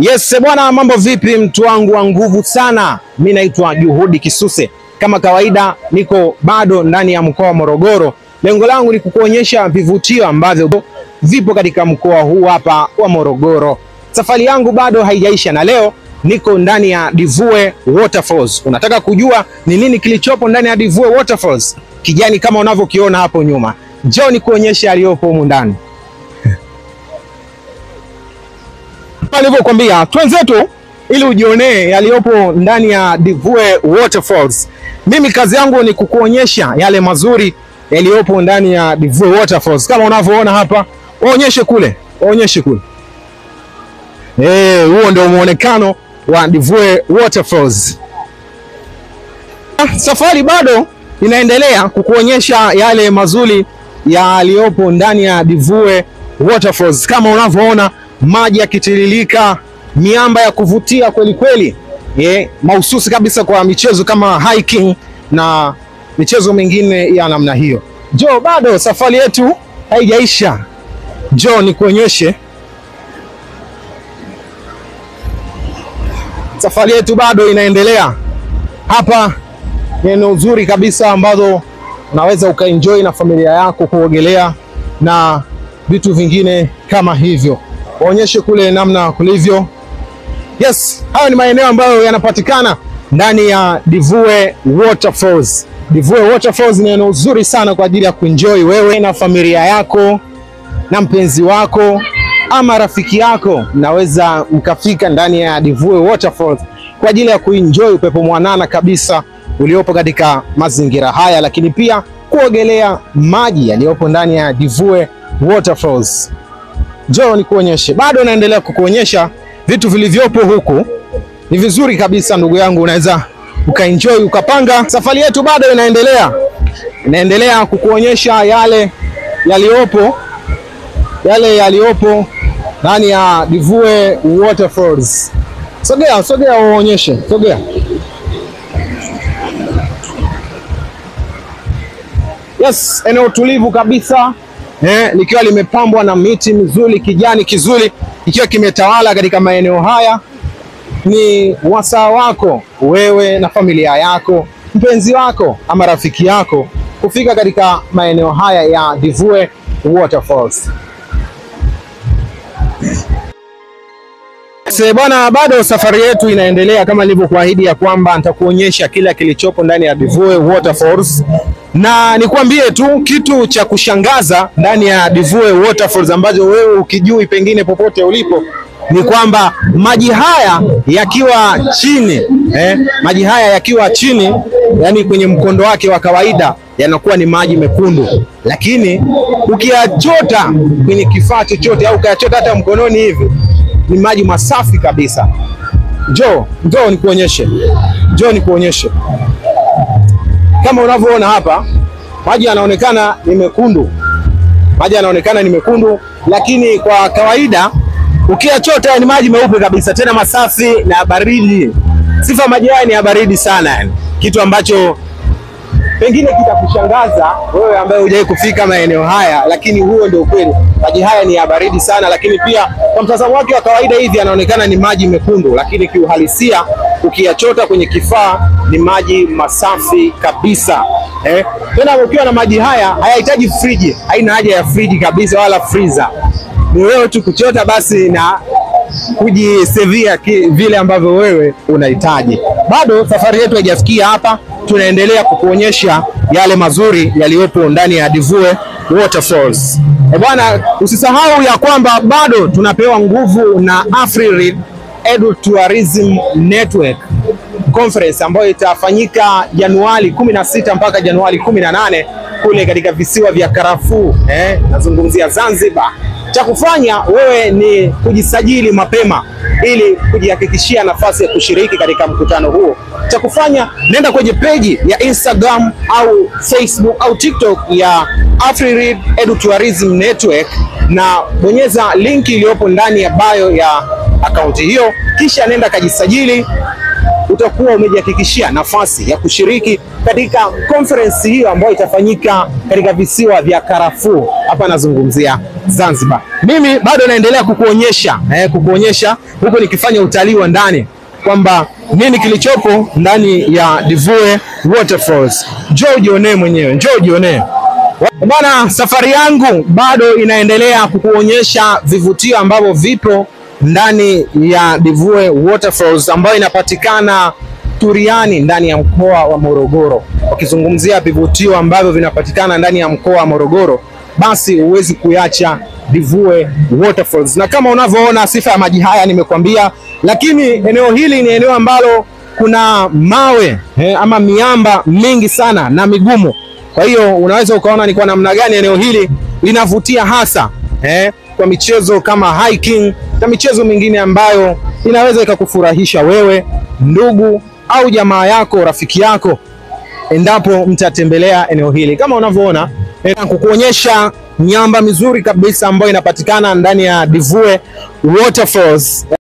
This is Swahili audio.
Yes bwana, mambo vipi mtu wangu wa nguvu sana? Mimi naitwa Juhudi Kisuse. Kama kawaida niko bado ndani ya mkoa wa Morogoro. Lengo langu ni kukuonyesha vivutio ambavyo vipo katika mkoa huu hapa wa Morogoro. Safari yangu bado haijaisha na leo niko ndani ya Divue Waterfalls. Unataka kujua ni nini kilichopo ndani ya Divue Waterfalls? Kijani kama unavyokiona hapo nyuma. Njoo nikuonyeshe aliyopo humu ndani. Nilivyokuambia, twenzetu ili ujionee yaliyopo ndani ya Divue Waterfalls. Mimi kazi yangu ni kukuonyesha yale mazuri yaliyopo ndani ya Divue Waterfalls. Kama unavyoona hapa, waonyeshe kule, waonyeshe kule. Huo ndio muonekano wa Divue Waterfalls. Safari bado inaendelea kukuonyesha yale mazuri yaliyopo ndani ya Divue Waterfalls. Kama unavyoona maji yakitiririka, miamba ya kuvutia kweli kweli, mahususi kabisa kwa michezo kama hiking na michezo mingine ya namna hiyo. Njoo, bado safari yetu haijaisha. Njoo nikuonyeshe. Safari yetu bado inaendelea. Hapa ni eneo zuri kabisa ambazo unaweza ukaenjoy na familia yako kuogelea na vitu vingine kama hivyo. Waonyeshe kule namna kulivyo. Yes, hayo ni maeneo ambayo yanapatikana ndani ya Divue Waterfalls. Divue Waterfalls ni eneo zuri sana kwa ajili ya kuenjoy wewe na familia yako na mpenzi wako ama rafiki yako. Mnaweza mkafika ndani ya Divue Waterfalls kwa ajili ya kuenjoy upepo mwanana kabisa uliopo katika mazingira haya, lakini pia kuogelea maji yaliyopo ndani ya Divue Waterfalls. Njoo nikuonyeshe. Bado naendelea kukuonyesha vitu vilivyopo huku. Ni vizuri kabisa ndugu yangu, unaweza ukaenjoy ukapanga. Safari yetu bado inaendelea. Inaendelea kukuonyesha yale yaliyopo, yale yaliyopo ndani ya Divue Waterfalls. Sogea, sogea uonyeshe. Sogea. Yes, eneo tulivu kabisa. Likiwa limepambwa na miti mizuri, kijani kizuri ikiwa kimetawala katika maeneo haya. Ni wasaa wako wewe na familia yako, mpenzi wako ama rafiki yako kufika katika maeneo haya ya Divue Waterfalls. Bwana, bado safari yetu inaendelea kama nilivyokuahidi ya kwamba nitakuonyesha kila kilichopo ndani ya Divue Waterfalls. Na nikwambie tu kitu cha kushangaza ndani ya Divue Waterfalls ambacho wewe ukijui pengine popote ulipo ni kwamba maji haya yakiwa chini, maji haya yakiwa chini, yani kwenye mkondo wake wa kawaida yanakuwa ni maji mekundu, lakini ukiyachota kwenye kifaa chochote au ukayachota hata mkononi hivi ni maji masafi kabisa. Njoo, njoo nikuonyeshe. Njoo nikuonyeshe. Kama unavyoona hapa, maji yanaonekana ni mekundu. Maji yanaonekana ni mekundu, lakini kwa kawaida ukiyachota ni maji meupe kabisa, tena masafi na baridi. Sifa maji haya ni ya baridi sana yani. Kitu ambacho pengine kitakushangaza wewe ambaye hujawahi kufika maeneo haya, lakini huo ndio ukweli. Maji haya ni ya baridi sana, lakini pia kwa mtazamo wake wa kawaida hivi yanaonekana ni maji mekundu, lakini kiuhalisia ukiyachota kwenye kifaa ni maji masafi kabisa. Tena ukiwa na maji haya hayahitaji friji, haina haja ya friji kabisa wala freezer. Ni wewe tu kuchota basi na kujisevia vile ambavyo wewe unahitaji. Bado safari yetu haijafikia hapa, tunaendelea kukuonyesha yale mazuri yaliyopo ndani ya Divue Waterfalls. Bwana, usisahau ya kwamba bado tunapewa nguvu na AfriRead Edu Tourism Network Conference ambayo itafanyika Januari 16 mpaka Januari 18 kule katika visiwa vya Karafuu, nazungumzia Zanzibar. Cha kufanya wewe ni kujisajili mapema ili kujihakikishia nafasi ya kushiriki katika mkutano huo. Cha kufanya, nenda kwenye peji ya Instagram au Facebook au TikTok ya AfriRead Edu Tourism Network na bonyeza linki iliyopo ndani ya bio ya akaunti hiyo, kisha nenda kajisajili. Utakuwa umejihakikishia nafasi ya kushiriki katika conference hiyo ambayo itafanyika katika visiwa vya Karafuu Hapa nazungumzia Zanzibar. Mimi bado naendelea kukuonyesha kukuonyesha huku nikifanya utalii wa ndani kwamba nini kilichopo ndani ya Divue Waterfalls. Njoo ujionee mwenyewe, njoo ujionee. Bwana, safari yangu bado inaendelea kukuonyesha vivutio ambavyo vipo ndani ya Divue Waterfalls ambayo inapatikana Turiani ndani ya mkoa wa Morogoro. Wakizungumzia vivutio ambavyo vinapatikana ndani ya mkoa wa Morogoro, basi huwezi kuacha Divue Waterfalls. Na kama unavyoona sifa ya maji haya nimekwambia, lakini eneo hili ni eneo ambalo kuna mawe ama miamba mingi sana na migumu. Kwa hiyo unaweza ukaona ni kwa namna gani eneo hili linavutia hasa kwa michezo kama hiking na michezo mingine ambayo inaweza ikakufurahisha wewe, ndugu au jamaa yako, rafiki yako, endapo mtatembelea eneo hili. Kama unavyoona kukuonyesha miamba mizuri kabisa ambayo inapatikana ndani ya Divue Waterfalls.